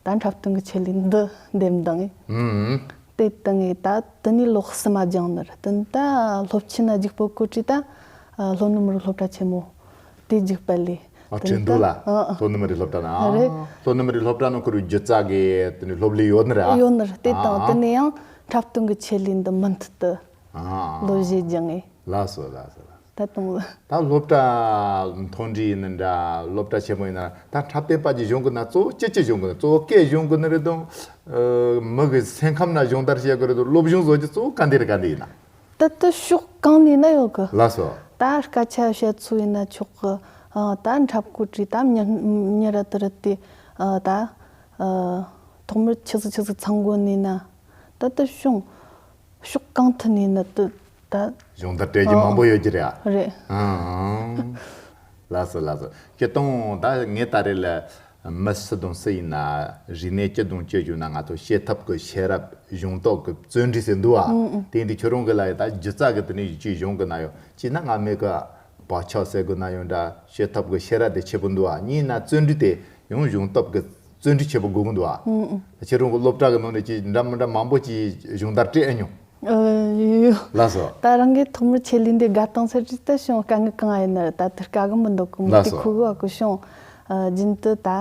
ད་འཁྲབ་སྟོན་གི་ཆེད་ལས་འདི་འདེམས་བཏང་ངས། ཨུམ། དེ་བཏང་ངས་ད་དེ་ནས་ལོ་གསུམ་མ་སྦྱངས་ནི་རེད། དེ་ནས་ད་སློབ་ཆེན་ན་རྒྱུགས་སྤྲོད་གོ་དུས་ད་ཨ་ལྷོ་ནུབ་མི་རིགས་སློབ་གྲྭ་ཆེན་མོ་དེ་རྒྱུགས་པ་ལས། ཨ། དེ་ནས་ཁྲིན་ཏུའུ་ད་ལ། ཨ་ཨ། ལྷོ་ནུབ་མི་རིགས་སློབ་གྲྭ་ན། ཨ། རེད། ལྷོ་ནུབ་མི་རིགས་སློབ་གྲྭ་ནང་ཁོ་རང་སྒྱུ་རྩལ་གི་དེ་ནས་སློབ་གླིང་ཡོད་ནི་རེད་ཨ། ཡོད་ནི་རེད། དེ་དང་ཨ་དེ་ནས་ཡང་འཁྲབ་སྟོན་གི་ཆེད་ལས་འདི་མུ་མཐུད་དུ་ཨ་ལོ་བཞི་སྦྱངས་ངས། ལགས་སོ་ལགས་སོ་ལགས། ད་དང་། ད་སློབ་གྲྭ་མཐོ་འབྲིང་ཡིན་ན་འདྲ། སློབ་གྲྭ་ཆེན་མོ་ཡིན་ན་ད་འཁྲབ་སྟོན་པ་ཅིག་སྦྱོང་དགོས་ན་གཙོ་བོ་ཅི་ཅི་སྦྱོང་དགོས་ན། གཙོ་བོ་སྐད་སྦྱོང་དགོས་ནི་རེད་དང་། ཨ། མི་གི་སེམས་ཁམས་ན་སྦྱོང་བརྡར་བྱེད་དགོས་རེད་དང་། སློབ་སྦྱོང་བཟོ་རྒྱུ་གཙོ་བོ་ག་འདི་རེད་ག་འདི་ཡིན་ན། ད་ལྟ་ཕྱོགས་གང་ནས་ན་ཡོད་གི། ལགས་སོ། ད་སྐད་ཆ་བཤད་ཚུལ་ཡིན་ན་ཆོག་གི། ཨ། ད་འཁྲབ་གོ་དུས་ད་མྱི་མྱི་ར་དེ་རེད་དེ། ཨ། ད་ཨ་ཐོག་མར་ཆི་ཟིག་ཆི་ཟིག་ཚང་དགོས་ནི་ན། ད་ལྟ་བྱུང་། ཕྱོགས་གང་ཐད་ནས་ནི་དེ་ད། སྦྱོང་བརྡར་སྤྲད་རྒྱུ་མང་པོ་ཡོད་ཀྱི་རེད་ཨ། རེད། ཨང་། ལགས་སོ་ལགས་སོ། སྤྱིར་བཏང་ད་ངས་ད་རེས་ལ་མི་སུ་དང་སུ་ཡིན་ན་རིག་གནས་ཅི་དང་ཅི་བྱུང་ན་ང་ཚོ་བྱེད་ཐབས་ཀྱི་ཤེས་རབ་སྦྱོང་སྟོབས་ཀྱི་བརྩོན་འགྲུས་ཟེར་འདུག་ཨ། ཨང་ཨང་། དེ་ཡིན་དུས་ཁྱོད་རང་གི་ལ་ཡ་ད་སྒྱུ་རྩལ་གི་དེ་ནས་ཅིག་སྦྱོང་གི་ན་ཡོད་ཅིག་ན་ང་མེད་གི། བག་ཆགས་ཟེར་དགོས་ན་ཡང་འདྲ། བྱེད་ཐབས་ཀྱི་ཤེས་རབ་དེ་ཆེ་པོ་འདུག་ཨ། གཉིས་ན་བརྩོན་འགྲུས་དེ་ཡང་སྦྱོང་སྟོབས་ཀྱི་བརྩོན་འགྲུས་ཆེ་པོ་དགོས་ཀྱི་འདུག་ཨ། ཨང་ཨང་། ཁྱེད་རང་གི་སློབ་གྲྭ་གི་ནང་ནས་ཅིག་འདྲ་མི་འདྲ་མང་པོ་ཅིག་སྦྱོང་བརྡར་སྤྲད་ཨེ་མྱོང་། ཨ། ཡོད་ཡོད། ལགས་སོ། ད་རང་གི་ཐོག་མར་ཆེད་ལས་འདི་དགའ་སྟངས་ཟེར་དུས་ད་བྱུང་དཀའ་ངལ་གང་ཡིན་ན་ར་ད་དེ་དཀའ་གི་མི་འདུག་གི་མོ། ལགས་དེ་སོ། ཁུ་གི་བ་གི་བྱུང་། ཨ། རྒྱུན་དུ་ད་ཨ་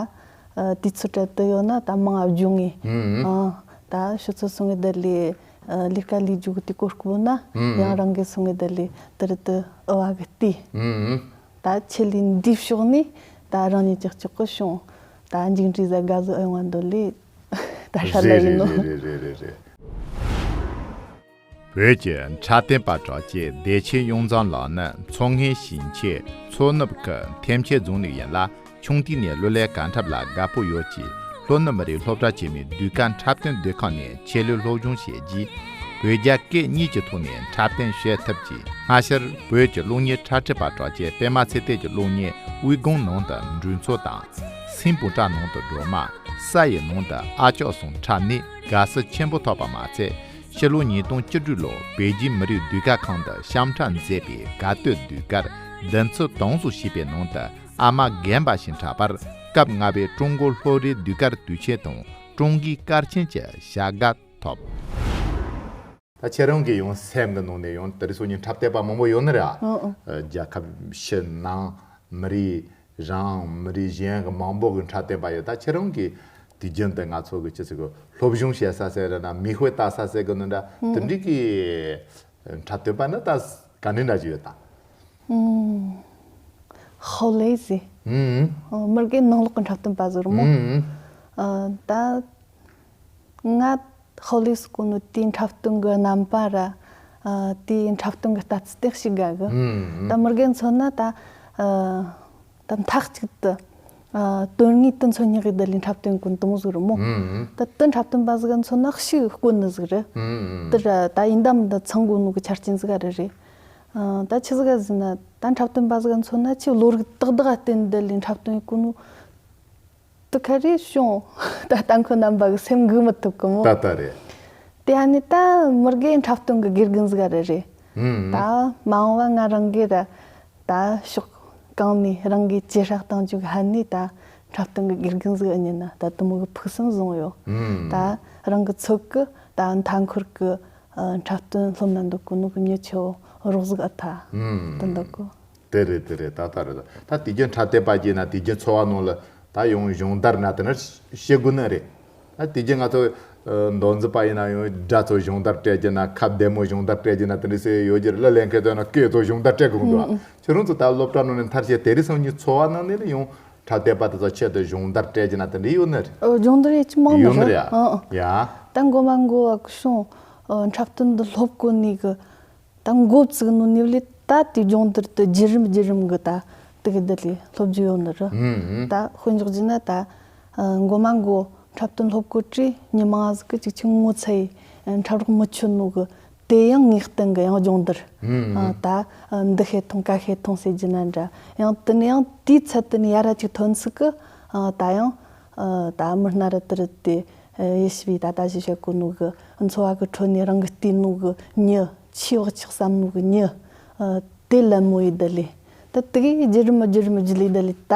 དུས་ཚོད་སྤྲད་དུ་ཡོད་ན་ད་མང་ང་སྦྱོང་ངེས། ཨང་། ཨ། ད་ཕྱི་ཚོ་སོང་ངེ་དེ་ལས། ཨ། ལས་ཀ་ལས་རྒྱུ་གི་དུས་གོ་སྐབས་ན། ཨང་། ཡང་རང་གི་སོང་ངེ་དེ་ལས་དེ་རུ་དུ་ཨ་བ་གི་ལྟས། ཨང་། ད་ཆེད་ལས་འདི་ཕྱོགས་ནས་ད་རང་ཉིད་ཀྱག་ཀྱོག་གི་བྱུང་། ད་མཇུག་འབྲས་ཟ་དགའ་བཟོ་ཨེ་ཡོང་བ་འདོད་ལས་ད་ཧྲ་ལ་རེད་ཡིན་ནོ། རེད་རེད་རེད་རེད་རེད། བོད་ཀྱི་འཁྲབ་སྟོན་པ་གྲགས་ཅན་བདེ་ཆེན་གཡུ་མཚོ་ལགས་ནི་མཚོ་སྔོན་ཞིང་ཆེན་མཚོ་ནུབ་ཁུལ་ཐེམ་ཆེན་རྫོང་ནས་ཡིན་ལ། ཆུང་དུས་ནས་གླུ་ལེན་གར་འཁྲབ་ལ་དགའ་པོ་ཡོད་ཅིང་། ལྷོ་ནུབ་མི་རིགས་སློབ་གྲྭ་ཆེན་མོའི་ཟློས་གར་འཁྲབ་སྟོན་སྡོད་ཁང་ནས་ཆེད་ལས་སློབ་སྦྱོང་བྱས་རྗེས། བོད་རྒྱ་སྐད་གཉིས་ཀྱི་ཐོག་ནས་འཁྲབ་སྟོན་བྱེད་ཐུབ་ཅིང་། སྔ་ཕྱིར་བོད་ཀྱི་གློག་བརྙན་འཁྲབ་ཁྲིད་པ་གྲགས་ཅན་པད་མ་ཚེ་བརྟན་གྱི་གློག་བརྙན་དབུས་གངས་ནང་དུ་འགྲོས་ཚོགས་དང་། སེམས་པོ་བཀྲ་ནང་དུ་སྒྲོལ་མ། ས་ཡི་ནང་དུ་ཨ་ཅག་སོགས་འཁྲབ་ནས་དགའ་བསུ་ཆེན་པོ་ཐོབ་པ་མ་ཚད། ཕྱི་ལོ་ཉིས་སྟོང་བཅུ་དྲུག་ལོར་པེ་ཅིན་མི་རིགས་ཟློས་གར་ཁང་དུ་ཞབས་འཁྲབ་མཛད་པའི་དགའ་སྟོན་ཟློས་གར་བདུན་ཚིགས་དང་པོ་ཞེས་པའི་ནང་དུ་ཨ་མ་རྒན་པ་ཞིག་འཁྲབ་པར། སྐབས་ལྔ་པའི་ཀྲུང་གོ་ལྷོ་རིགས་ཟློས་གར་དུས་ཆེན་དང་ཀྲུང་གོའི་གར་ཆེན་གྱི་བྱ་དགའ་ཐོབ། ད་ཁྱེད་རང་གི་ཡང་སེམས་ཀྱི་ནང་ནས་ཡང་དེ་རིང་སང་ཉིན་འཁྲབ་སྟོན་པ་མང་པོ་ཡོད་ནི་རེད་ཨ། ཨོ་ཨོ། ཨ། རྒྱལ་ཁབ་ཕྱི་ནང་མི་རིགས་རང་མི་རིགས་གཞན་གྱི་མང་པོ་གི་འཁྲབ་སྟོན་པ་ཡོད། ད་ཁྱེད་རང་གིས་དུས་རྒྱུན་དུ་ང་ཚོ་གི་ཅི་ཟེར་གི་སློབ་སྦྱོང་བྱེད་ས་ཟེར་ར་ན་མིག་དཔེ་ལྟ་ས་ཟེར་གི་ནི་འདྲ་ཨོ་དེ་ཨོ། འདྲའི་གི་འཁྲབ་སྟོན་པ་ནི་ད་ག་འདྲ་འདྲ་ཅིག་ཡོད་ད། ཨུམ། ཧོ་ལེ་ཟེར། ཨུམ། ཨོ་མི་རྒན་ནང་ལོགས་ཀྱི་འཁྲབ་སྟོན་པ་ཟེར་མོ། ཨུམ། ཨ་ད། ང་ཧོ་ལེ་ཟེར་གོ་ནོ་དེའི་འཁྲབ་སྟོན་གྱི་རྣམ་པ་ར། ཨ་དེའི་འཁྲབ་སྟོན་གྱི་ལྟ་ཚུལ་དེ་ཞིག་དགའ་གི། ཨུམ། ད་མི་རྒན་མཚོན་ན་ད། ཨ་ད་མཐའ་གཅིག་ཏུ། ཨ་དོན་དངོས་དེ་མཚོན་སྙིང་གི་བསྡད་ལས་འཁྲབ་སྟོན་གོ་ནོ་དེ་མོ་ཟིག་རེད་མོ། ཨུམ། ད་དེ་འཁྲབ་སྟོན་པ་ཟིག་མཚོན་ན་ཞིག་དཀོན་ནི་ཟིག་རེད། ཨུམ། དེ་ར་ད་ཡིན་ད་མིན་ད་ཚང་དགོས་ནོ་གི་ཆ་རྐྱེན་ཟིག་རེད་རེད། ཨ་ད་ཆི་ཟིག་ཟེར་ན་ད་འཁྲབ་སྟོན་པ་ཟིག་མཚོན་ན་ཆི་བློ་རིག་ཏག་ཏག་བརྟེན་བསྡད་ལས་འཁྲབ་སྟོན་གོ་ནོ། དེ་ག་རེ་བྱུང་། ད་ལྟ་ཁོ་རྣམ་པ་གི་སེམས་འགུག་མི་ཐུབ་གི་མོ། ད་ལྟ་རེད། དེ་ཨ་ནི་ད་མི་རྒན་འཁྲབ་སྟོན་གི་དགེ་རྒན་ཟིག་རེད་རེད། ཨུམ། ད་མ་འོངས་པ་ང་རང་གི་ར་ད་ཕྱོགས་གང་ནས་རང་གི་ཇེ་ཧྲ་གཏོང་རྒྱུ་གི་ཧ་ནི་ད་འཁྲབ་སྟོན་གི་དགེ་རྒན་ཟིག་ཨ་ཉན་ན་ད་དུ་མོ་གི་ཕུགས་བསམ་བཟང་ཡོད། ཨུམ། ད་རང་གི་ཚོད་གི་ད་མཐའ་འཁོར་གི་འཁྲབ་སྟོན་སློབ་ན་འདུག་གི་ནོ་གི་མྱི་ཆེ་བོ་རོགས་ཟིག་ཨ་ཐ། ཨུམ། དེ་འདུག་གི། དེ་རེད་དེ་རེད། ད་ལྟ་རེད། ད་དུས་རྒྱུན་འཁྲབ་སྟོན་པ་གྱིས་ན་དུས་རྒྱུན་འཚོ་བ་ནང་ལ་ད་ཡང་སྦྱོང་བརྡར་ན་དེ་ན་བྱེད་དགོས་ནི་རེད། ད་དུས་རྒྱུན་ང་ཚོ་མདོ་འཛིན་པ་ཡིན་ན་ཡང་སྒྲ་ཚོ་སྦྱོང་བརྡར་སྤྲད་རྒྱུ་ན་ཁ་བདེ་མོ་སྦྱོང་བརྡར་སྤྲད་རྒྱུ་ན་དེ་འདྲ་སེ་ཡོད་རྒྱུ་རེད། གླུ་ལེན་མཁན་དེ་ན་སྐད་ཚོ་སྦྱོང་བརྡར་སྤྲད་དགོས་འདུག་ཨ། ཁྱེད་རང་ཚོ་ད་སློབ་གྲྭ་ནང་ནས་མཐར་ཕྱིན་དེ་རིང་སང་ཉིན་འཚོ་བ་ནང་ནས་ལ་ཡང་འཁྲབ་སྟོན་པ་དེ་ཚོ་ཆེད་དུ་སྦྱོང་བརྡར་སྤྲད་རྒྱུ་ན་དེ་འདྲ་ཡོད་ནི་རེད། ཨོ་སྦྱོང་བརྡར་ཡེད་ཀྱི་མང་ནི་ཡོད་ནི་རེད། རེད་ཨ། ཨ་ཡ། ད་མགོ་མ་མགོ་བ་གི་སོང་། འཁྲབ་སྟོན་འདི་སློབ་གོ་ནི་གི་ད་འགོ་བཙུགས་ནོ་ནི་ལས་ད་དེ་སྦྱོང་བརྡར་དུ་བརྒྱུད་རིམ་བརྒྱུད་རིམ་གི་ད་དེ་གི་འདི་ལས་སློབ་རྒྱུ་ཡོད་ནི་རེད། ཨུམ་ཨུམ། ད་དཔེ་འཇོག་རྒྱུ་ན་ད་མགོ་མ་མགོ་འཁྲབ་སྟོན་སློབ་གོ་དུས་མྱི་མང་ཟིག་གི་ཅིག་ཅིག་ངོ་ཚ་ཡི་འཁྲབ་རོགས་མི་ཆོད་ནོ་གི་དེ་ཡང་ངེས་གཏན་གི་ཡང་སྦྱོང་བརྡར། ཨུམ་ཨུམ། ད་འདི་ཤེས་ཐོང་ཀ་ཤེས་ཐོང་ཟེར་རྒྱུ་ན་འདྲ་ཡང་དེ་ནས་ཡང་དེའི་ཚད་དེ་ནས་ཡར་ར་ཅིག་ཐོན་ཚིག་གི་ད་ཡང་ད་མི་སྣ་ར་དེ་རུ་དེ། ཡེ་ཤེས་པའི་ད་ལྟ་ཞིག་བཤད་གོ་ནོ་གི་འཚོ་བ་གི་ཁྲོད་ནས་རང་གི་བལྟས་ནོ་གི་མྱི་ཆེས་བག་ཆགས་བསམ་ནོ་གི་མྱི་དེ་ལད་མོ་ཡི་བསྡད་ལས་ད་དེ་གི་བརྒྱུད་རིམ་བརྒྱུད་རིམ་བརྒྱུད་ལས་བསྡད་ལས་ད་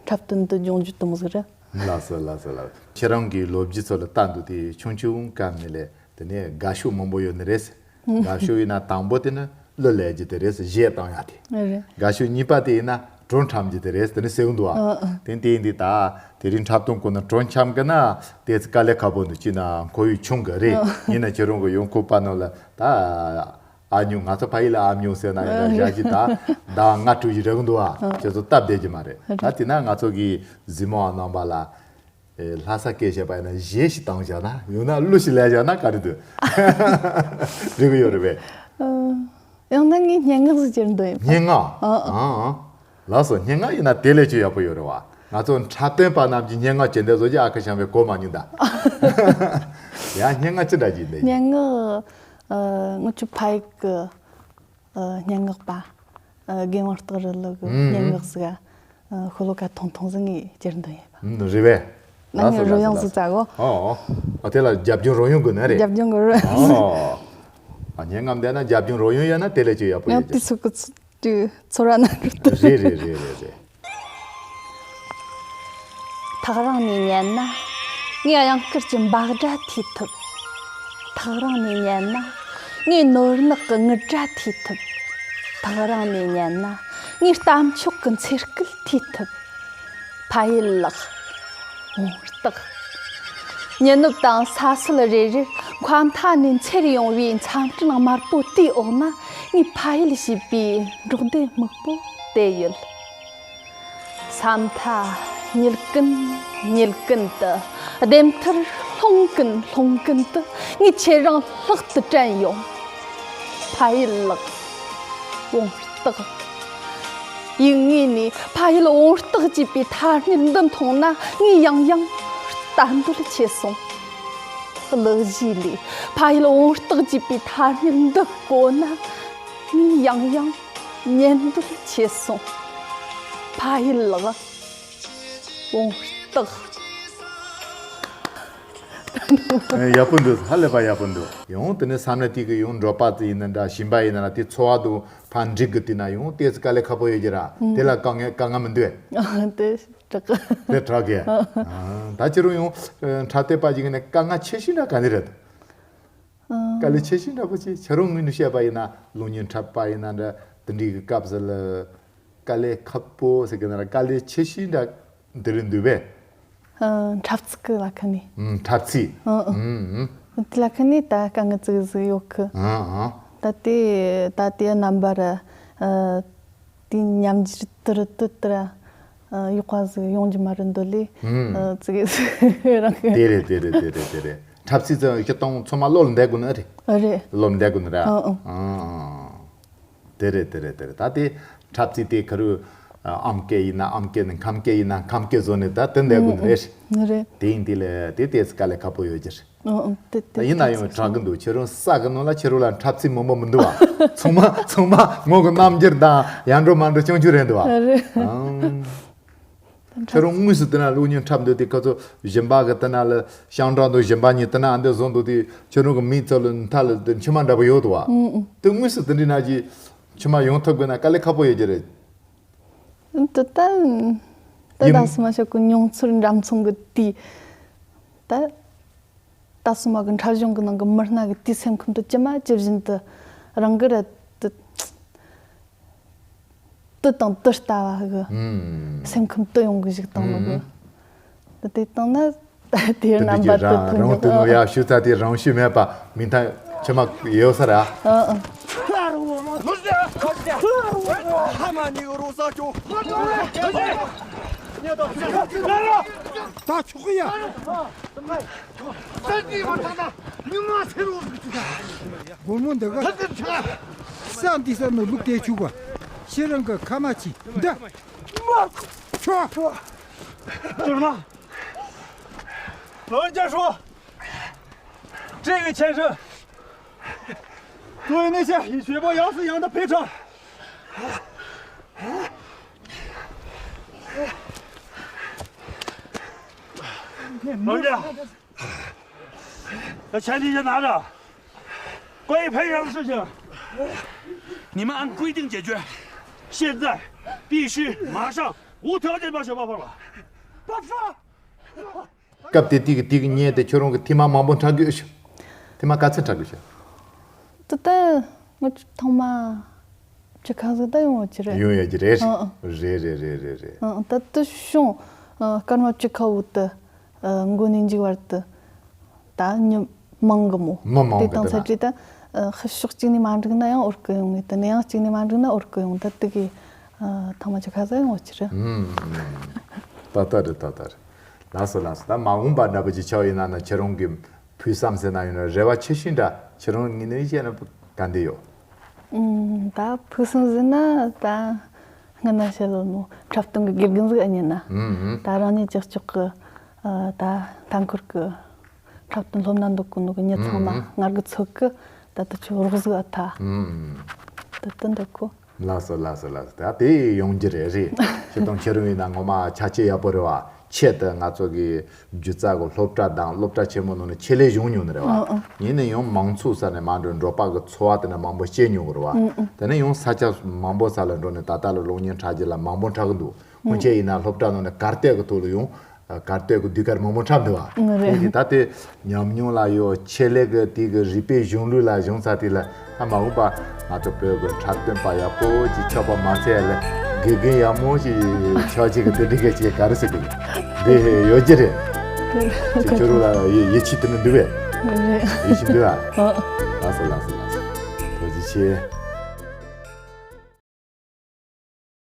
འཁྲབ་སྟོན་དུ་སྦྱོང་རྒྱུ་དུ་མོ་ཟིག་རེད། ལགས་སོ་ལགས་སོ་ལགས། ཁྱེད་རང་གི་ལོ་རྒྱུས་ཚོ་ལ་ལྟ་འདུག་དེ་ཆུང་ཆུང་སྐབས་ནས་ལས་དེ་ནས་དགའ་ཤོས་མང་པོ་ཡོད་ནི་རེད། དགའ་ཤོས་ཡིན་ན་དང་པོ་དེ་ནི་གླུ་ལེན་རྒྱུ་དེ་རེད། གཞས་བཏང་ཡག་དེ། རེད། དགའ་ཤོས་གཉིས་པ་དེ་ཡིན་ན་བྲོ་འཁྲབ་རྒྱུ་དེ་རེད། དེ་ནི་ཟེར་གི་འདུག་ཨ། ཨ་ཨ། དེ་དེ་ཡིན་དུས་ད་དེ་རིང་འཁྲབ་སྟོན་གོ་ན་བྲོ་འཁྲབ་གི་ན་དེ་ཚོ་དཀའ་ལས་ཁག་པོ་འདུག་ཅི་ན་ཁོར་ཡུག་ཆུང་གི་རེད། ཨ་ཨ། ཡིན་ན་ཁྱེད་རང་གི་ཡང་ཁོག་པ་ནང་ལ་ད་ཨ་ཉུང་ང་ཚོ་ཕ་ཡུལ་ལ་ཨ་ཉུང་ཟེར་ན་ཡང་ཨ་ཨ། བཞག་གི་ད་ཟླ་ལྔ་དྲུག་ཡི་རེད་གི་འདུག་ཨ། ཨ་ཨ། ཁྱེད་ཚོ་སྟབས་བདེ་གི་མ་རེད། ད་དེ་ན་ང་ཚོ་གི་གཟིགས་མོ་བ་རྣམ་པ་ལ། ཨེ། ལྷ་ས་སྐད་བཤད་པ་ཡིན་ན་གཞས་ཤིག་བཏང་བཞག་ན་ཡང་ན་གླུ་ཞིག་ལེན་བཞག་ན་ག་རེ་འདུག་རེད་གི་ཡོད་རེད་པས། ཨ། ཡང་ན་ངས་སྙན་ངག་ཟིག་ཅིག་འདོན་ཡིན་པ། སྙན་ངག་ཨ་ཨ། ཨ་ཨ། ལགས་སོ། སྙན་ངག་ཡིན་ན་དེ་ལས་ཅི་ཡག་པོ་ཡོད་རེད་བ། ང་ཚོ་འཁྲབ་སྟོན་པ་རྣམས་ཀྱི་སྙན་ངག་ཅི་འདྲ་བཟོ་རྒྱུ་ཨ་ཁུ་བྱམས་པས་གོ་མ་མྱོང་ད། ཡང་སྙན་ངག་ཅི་འདྲ་ཅིག་འདོན་ཡིན། སྙན་ངག་ཨ། ངི་ཆོའི་ཕ་ཡུལ་གི་ཨ། སྙན་ངག་པ། ཨ། རྒན་དབང་རྟགས་རི་ལོ་གི་ཨུམ། སྙན་ངག་ཟིག་ཨ། ཤོ་ལོ་ཀ་ཐུང་ཐུང་ཟིག་ངས་ཅིག་འདོན་ཡིན་པ། ཨུམ། རེད་པས། ང་ངས་རོལ་དབྱངས་ཟིག་བཙལ་གོ། ཨོ་ཨོ། ཨ། དེ་ལ་རྒྱབ་ལྗོངས་རོལ་དབྱངས་དགོས་ནི་རེད། རྒྱབ་ལྗོངས་ཀྱི་རོལ་དབྱངས་ཟིག་ཨོ་ཨོ། ཨ། སྙན་ངག་འདོན་ན་རྒྱབ་ལྗོངས་རོལ་དབྱངས་ཡོད་ན་དེ་ལས་ཅི་ཡག་པོ་ཡོད་ཀྱང་། དུས་ཚོད་ཀྱི་ཚོད་དུས་ཚོར་བ་ན་འགྲོ་ད། རེད་རེད་རེད་རེད། ཐག་རིང་ནས་ཉན་ན་ངས་གཡང་དཀར་གྱི་འབའ་སྒྲ་ཐོས་ཐུབ། ཐག་རིང་ནས་ཉན་ན་ངས་ནོར་ནག་གི་ངུར་སྒྲ་ཐོས་ཐུབ། ཐག་རིང་ནས་ཉན་ན་ངས་རྟ་མཆོག་གི་འཚེར་སྐད་ཐོས་ཐུབ། ཕ་ཡུལ་ལགས། ངོ་རྟགས། མྱི་ནུབ་དང་ས་སྲོད་རེ་རེར་མཁའ་མཐའ་ནས་འཚེར་ཡོང་བའི་མཚམས་སྤྲིན་དམར་པོ་དེའི་འོག་ན་ངས་ཕ་ཡུལ་ཞེས་པའི་འབྲོག་སྡེ་སྨུག་པོ་དེ་ཡོད། ས་མཐའ་ཉིལ་ཀུན་ཉིལ་ཀུན་དུ། ལྡེམ་ཐིག་ལྷུང་ཀུན་ལྷུང་ཀུན་དུ། ངས་ཁྱེད་རང་ལྷག་ཏུ་དྲན་ཡོང་། ཕ་ཡུལ་ལགས། བོང་སྟག་ཡིན། ངས་ནི་ཕ་ཡུལ་བོང་སྟག་ཅེས་པའི་ཐ་སྙད་འདི་མཐོང་ན། ངས་ཡང་ཡང་ལྟ་འདོད་ཆེ་སོང་། གླུ་གཞས་ལས་ཕ་ཡུལ་བོང་སྟག་ཅེས་པའི་ཐ་སྙད་འདི་གོ་ན། ངས་ཡང་ཡང་ཉན་འདོད་ཆེ་སོང་། ཕ་ཡུལ་ལགས། བོང་སྟག་ཡག་པོ་འདུག་ཧ་ལས་པ་ཡག་པོ་འདུག་ཡང་དེ་ནས་བསམ་ན་དེ་གི་ཡང་འབྲོག་པ་དེ་ཡིན་ན་འདྲ། ཞིང་པ་ཡིན་ན་འདྲ། དེ་འཚོ་བ་དང་ཕར་འགྲིག་གི་དེ་ན་ཡང་ཏོག་ཙམ་དཀའ་ལས་ཁག་པོ་ཡོད་ཀྱི་ར། དེ་ལ་དཀའ་ངལ་དཀའ་ངལ་མི་འདུག་དེ་དྲག་གི་དེ་དྲག་གི་ཨ། ད་ཁྱེད་རང་ཡང་འཁྲབ་སྟོན་པ་ཅིག་ཡིན་ན་དཀའ་ངལ་ཆེ་ཤོས་འདྲ་ག་ནས་རེད། དཀའ་ལས་ཆེ་ཤོས་འདྲ་པོ་ཅིག་ཁྱེད་རང་ངོས་ནས་བཤད་པ་ཡིན་ན། གློག་བརྙན་འཁྲབ་པ་ཡིན་ན་འདྲ། དེ་འདྲའི་གི་སྐབས་སུ་ལ་དཀའ་ལས་ཁག་པོ་ཟེར་གི་ན་ར། དཀའ་ལས་ཆེ་ཤོས་འདྲ་འདི་རེད་འདུག་པས། ཨ། འཁྲབ་ཚིག་གི་ལ་ཁ་ནས། ཨུམ། འཁྲབ་ཚིག་ཨང་ཨང་། ཨུམ་ཨུམ། དེ་ལ་ཁ་ནས་ད་དཀའ་ངལ་ཙིག་ཟིག་ཡོད་གི་ཨང་ཨང་། ད་དེ་ད་དེ་རྣམ་པ་ར། ཨ། དེ་ཉམས་འགྱུར་དུ་རུ་དུ་དུ་ར། ཨ། ཡག་པ་ཟིག་ཡོང་རྒྱུ་མ་རེད་འདོད་ལས། ཨུམ། ཨ། ཙིག་ཟིག་རང་གི་དེ་རེད་དེ་རེད་དེ་རེད་དེ་རེད། འཁྲབ་ཚིག་ཙང་སྤྱིར་བཏང་ཚང་མ་བློ་ལ་འདས་དགོས་ནི་རེད། ཨ། རེད། བློ་ལ་འདས་དགོས་ནི་ར། ཨང་ཨང་། ཨང་ཨང་། དེ་རེད་དེ་རེད་དེ་རེད། ད་དེ་འཁྲབ་ཚིག་དེ་ཁ་རུ་ཨམ་སྐད་ཡིན་ན་ཨམ་སྐད་ནས། ཁམས་སྐད་ཡིན་ན་ཁམས་སྐད་བཟོ་ནས་ད་དེ་འདས་དགོས་ནི་རེད། ཨང་ཨང་། རེད། དེ་ཡིན་དེ་ལས་དེ་ཏོག་ཙམ་དཀའ་ལས་ཁག་པོ་ཡོད་ཀྱི་རེད། ཨང་ཨང་། དེ་དེ་ཡིན་ན་ཡང་དྲག་གི་འདུག་ཁྱེད་རང་ས་གི་ནང་ལ་ཁྱེད་རང་ལ་འཁྲབ་ཚིག་མང་པོ་མི་འདུག་བ། ཚང་མ་ཚང་མ་ངོ་གི་རྣམ་འགྱུར་དང་ཡར་འགྲོ་མར་འགྲོ་རྐྱང་རྐྱང་རེད་འདུག་བ། ཨ། རེད། ཨང་། ཁྱེད་རང་དངོས་སུ་དེ་ན་གློག་བརྙན་འཁྲབ་འདོད་དེ་ཁ་ཚོ་གཞན་པ་གི་དེ་ན་ལ་ཤང་ཀྲང་དང་གཞན་པ་གཉིས་དེ་ན་ཨ་འདི་བཟོ་འདུག་དེ་ཁྱེད་རང་གི་མིག་ཚོ་ལ་མཐའ་ལ་དེ་མཆི་མ་འདྲ་པོ་ཡོད་དོ་བ། ཨང་ཨང་། དེ་དངོས་སུ་དེ་འདྲའི་ན་གྱི་མཆི་མ་ཡོང་ཐུབ་དགོས་ན་དཀའ་ལས་ཁག་པོ་ཡོད་ཀྱི་རེད། དེ་ད་ད་ཡིན། ད་སོ་མ་ཤོག་གི་མྱོང་ཚོར་འདྲ་མཚུངས་གི་དེ་ད། ད་སོ་མ་གི་འཁྲབ་གཞུང་གི་ནང་གི་མི་སྣ་གི་དེའི་སེམས་ཁམས་དེ་ཇི་མ་ཇི་བཞིན་དུ་རང་གི་ར་དེ། དེ་དང་དེ་ལྟ་བ་གི་ཨུམ། སེམས་ཁམས་དེ་ཡོང་གི་ཞིག་བཏང་ནོ་གི་ཨུམ། དེ་དེ་བཏང་ན་ད་དེ་དེ་རྣམ་པ་དེ་ཐོན་རང་དེ་ནོ་ཡ་ཤུ་ཚ་དེ་རང་ཤུ་མེད་པ་མིན་ཐ་ཆེ་མ་ཡོད་ས་ར། ཨ་ཨ། ད་ཆོག་གི་ཡ། སྒོར་མོ་འདི་ག་ས་འདི་ས་ནོ་ལུག་དེ་ཆུག་པ། ཤེས་རང་གི་ཁ་མ་ཆི་འདི། ཆོ། 老人家说，这个钱是作为那些以血汗养死羊的赔偿。老人家，把钱你先拿着，关于赔偿的事情，你们按规定解决，现在必须马上无条件放手。报告。报告。 སྐབས་དེ་དུས་ཀྱི་དུས་ཀྱི་ཉིན་དེ་ཁྱོད་རང་གི་ཐེངས་མ་མང་པོ་འཁྲབ་དགོས་ཤག་ཐེངས་མ་ག་ཚོད་འཁྲབ་དགོས་ཤག་དེ་ལྟར་ང་ཚོ་ཐེངས་མ་བཅུ་ཁ་ཟིག་ད་ཡོང་བ་ཅི་རེད། ཡོང་ཡ་ཅི་རེད། ཨ་ཨ། རེད་རེད་རེད་རེད་རེད། ཨ་ཨ། ད་དེ་བྱུང་། ཨ། སྐར་མ་བཅུ་ཁ་བོ་དེ། ཨ། མགོ་ནས་མཇུག་བར་དུ། ད་མི་མང་གི་མོ། མི་མང་གི་དེ་དང་འདི་ན། ཚད་གྲས་ད། ཨ། ཕྱོགས་གཅིག་ནས་མ་འགྲིག་ན་ཡང་འོར་གི་ཡོང་ངེས། དེ་ནས་ཡང་གཅིག་ནས་མ་འགྲིག་ན་འོར་གི་ཡོང་། ད་དེ་གི། ཨ། ཐེངས་མ་བཅུ་ཁ་ཟིག་ཡོང་བ་ཅི་རེད། ཨུམ། ཨུམ། ད་ལྟ་རེད་ད་ལྟ་རེད། ལགས་སོ་ལགས་སོ། ད་མ་འོངས་པ་འདྲ་པོ་ཅིག་ཆགས་ཡིན་ན་ན་ཁྱེད་རང་གི་ཕུགས་བསམ་ཟེར་ན་ཡིན་ན་རེ་བ་ཆེ་ཤོས་འདྲ་ཁྱེད་རང་ངོས་ནས་བཤད་ན་ག་འདྲ་ཡོད། ཨུམ། ད་ཕུགས་བསམ་ཟེར་ན་ད་སྔ་ན་བཤད་ལོ་ནོ་འཁྲབ་སྟོན་གི་དགེ་རྒན་ཟིག་ཨ་ཉན་ན། ཨུམ་ཨུམ། ད་རང་ཉིད་ཅག་ཅོག་གི། ཨ། ད་མཐའ་འཁོར་གི་འཁྲབ་སྟོན་སློབ་ན་འདུག་གི་ནོ་གི་མྱི་ཚང་མ། ཨུམ་ཨུམ། ངར་གི་ཚོད་གི་ད་ད་ཆོ་རོགས་ཟིག་ཨ་ཐ། ཨུམ་ཨུམ། ད་ད་འདུག་གོ། ལགས་སོ་ལགས་སོ་ལགས་སོ། ད་དེ་ཡོང་རྒྱུ་རེད་རེད། སྤྱིར་བཏང་ཁྱེད་རང་ཡིན་ན་ངོ་མ་ཆ་རྐྱེན་ཡག་པོ་རེད་བ། ཆེད་དུ་ང་ཚོ་གི་སྒྱུ་རྩལ་གི་སློབ་གྲྭ་དང་སློབ་གྲྭ་ཆེན་མོ་ནང་ནས་ཆེད་ལས་བྱུང་མྱོང་ནི་རེད་བ། ཨང་ཨང་། ཡིན་ན་ཡང་མང་ཚོགས་ས་ནས་མ་འགྲོ་འབྲོག་པ་གི་འཚོ་བ་དེ་ནས་མང་པོ་སྐྱེལ་མྱོང་གི་རེད་བ། ཨང་ཨང་། དེ་ནས་ཡང་ས་ཆ་མང་པོ་ས་ལ་འགྲོ་ནས་ད་ལྟ་ལ་གློག་བརྙན་འཁྲབ་རྒྱུ་ལ་མང་པོ་འཁྲབ་གི་འདུག་སྔོན་ཆད་ཡིན་ན་སློབ་གྲྭ་ནང་ནས་གར་སྟེགས་གི་ཐོག་ལ་ཡང་། གར་སྟེགས་ཀྱི་ཟློས་གར་མང་པོ་འཁྲབ་འདུག་བ། ཨང་། རེད། དེ་གི་ད་དེ་ཉམས་མྱོང་ལ་ཡོད། ཆེད་ལས་ཀྱི་དེ་གི་རིག་པའི་གཞུང་ལུགས་ལ་བྱུང་ཚར་དེ་ལ་ད་མ་འོངས་པ་ང་ཚོ་བོད་ཀྱི་འཁྲབ་སྟོན་པ་ཡག་པོ་ཅིག་ཆགས་པ་མ་ཚད་ལ་དགེ་རྒན་ཡག་མོ་ཅིག་ཆགས་ཅིག་གི་དེ་འདྲི་གི་ཅིག་ག་རེ་ཟེར་གི་འདི་ཡོད་ཀྱི་རེད། ཅིག་ཁྱོད་རང་ལ་ཡིད་ཡིད་ཆེས་དེ་ནི་འདུག་བས། རེད། ཡིད་ཆེས་འདུག་བ། ཨང་། ལགས་སོ་ལགས་སོ་ལགས་སོ། ཐུགས་རྗེ་ཆེ།